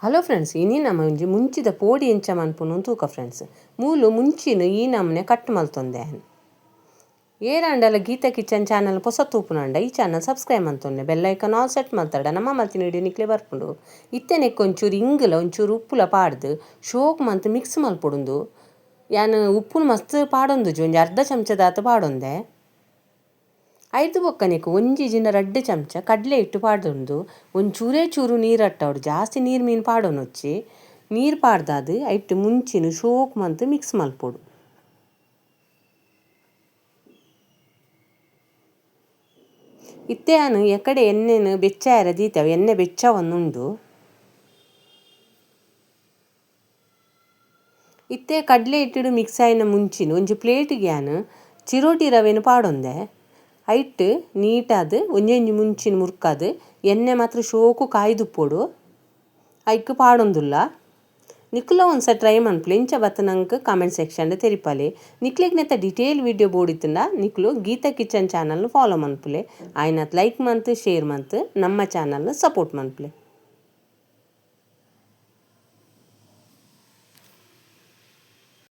Hello friends, ಇನಿ ನಮ ಒಂಜಿ ಮುಂಚಿದ ಪೋಡಿ ಎಂಚ ಮನ್ಪುನು ತೂಕ ಫ್ರೆಂಡ್ಸ್. ಮೂಲು ಮುಂಚಿನ ಈ ನಮೂನೆ ಕಟ್ ಮಲ್ತೊಂದೆ. ಏರಾಂಡಲ ಗೀತಾ ಕಿಚನ್ ಚಾನಲ್ ಪೊಸ ತೂಪುನಾಂಡ ಈ ಚಾನಲ್ ಸಬ್ಸ್ಕ್ರೈಬ್ ಮಲ್ತೊನ್ಲೆ, ಬೆಲ್ ಐಕನ್ ಆಲ್ ಸೆಟ್ ಮಲ್ತಡ ನಮ್ಮ ಮಲ್ತಿನ ವಿಡಿಯೋ ನಿಕ್ಲೆ ಬರ್ಪುಂಡು. ಇತ್ತೆ ನೆಕ್ಕ್ ಒಂಚೂರು ಇಂಗುಲ ಒಂಚೂರು ಉಪ್ಪುಲ ಪಾಡ್ದು ಶೋಕ್ ಮಂತ್ ಮಿಕ್ಸ್ ಮಲ್ಪೊಡುಂದು. ಯಾನ್ ಉಪ್ಪುನು ಮಸ್ತ್ ಪಾಡೊಂದುಜಿ, ಒಂಜಿ ಅರ್ಧ ಚಮಚದಾತ್ ಪಾಡೊಂದೆ. ಐದು ಬೊಕ್ಕನೆಕ್ ಒಂಜಿ ಜಿನ ರಡ್ಡ್ ಚಮಚ ಕಡಲೆ ಹಿಟ್ಟು ಪಾಡೊಂದು ಒಂಚೂರೇ ಚೂರು ನೀರು ಅಟ್ಟವಡು, ಜಾಸ್ತಿ ನೀರು ಮೀನು ಪಾಡೊನೊಚ್ಚಿ. ನೀರು ಪಾಡ್ದಾದ್ ಐಟ್ ಮುಂಚಿನ ಶೋಕ್ ಮಂತ್ ಮಿಕ್ಸ್ ಮಲ್ಪೊಡು. ಇತ್ತೆ ಯಾನ್ ಎಕಡೆ ಎಣ್ಣೆನ್ ಬೆಚ್ಚಾಯರ ದೀತೆ, ಎಣ್ಣೆ ಬೆಚ್ಚವೊಂದುಂಡು. ಇತ್ತೆ ಕಡಲೆ ಹಿಟ್ಟುಡು ಮಿಕ್ಸ್ ಆಯಿನ ಮುಂಚಿನ ಒಂಜಿ ಪ್ಲೇಟ್ಗೆ ಯಾನ್ ಚಿರೋಟಿ ರವೆನ್ ಪಾಡೊಂದೆ. ಐಟ್ ನೀಟಾದ್ ಒಂಜೊಂಜಿ ಮುಂಚಿನ ಮುರ್ಕಾದ್ ಎಣ್ಣೆ ಮಾತ್ರ ಶೋಕು ಕಾಯ್ದುಪ್ಪೊಡು, ಐಕ್ ಪಾಡೊಂದುಲ್ಲ. ನಿಕುಲ ಒಂದ್ಸ ಟ್ರೈ ಮನ್ಪುಲೆ, ಇಂಚ ಬತ್ತ ನಂಕ್ ಕಾಮೆಂಟ್ ಸೆಕ್ಷನ್ ತೆರಿಪಾಲೆ. ನಿಕ್ಲೆಗ್ ನೆತ್ತ ಡೀಟೇಲ್ ವಿಡಿಯೋ ಬೋಡಿತ್ತುಂಡ ನಿಕ್ಲು ಗೀತಾ ಕಿಚನ್ ಚಾನಲ್ನ ಫಾಲೋ ಮನ್ಪುಲೆ. ಆಯ್ನತ್ ಲೈಕ್ ಮಂತ್ ಶೇರ್ ಮಂತ್ ನಮ್ಮ ಚಾನಲ್ನ ಸಪೋರ್ಟ್ ಮನ್ಪುಲೆ.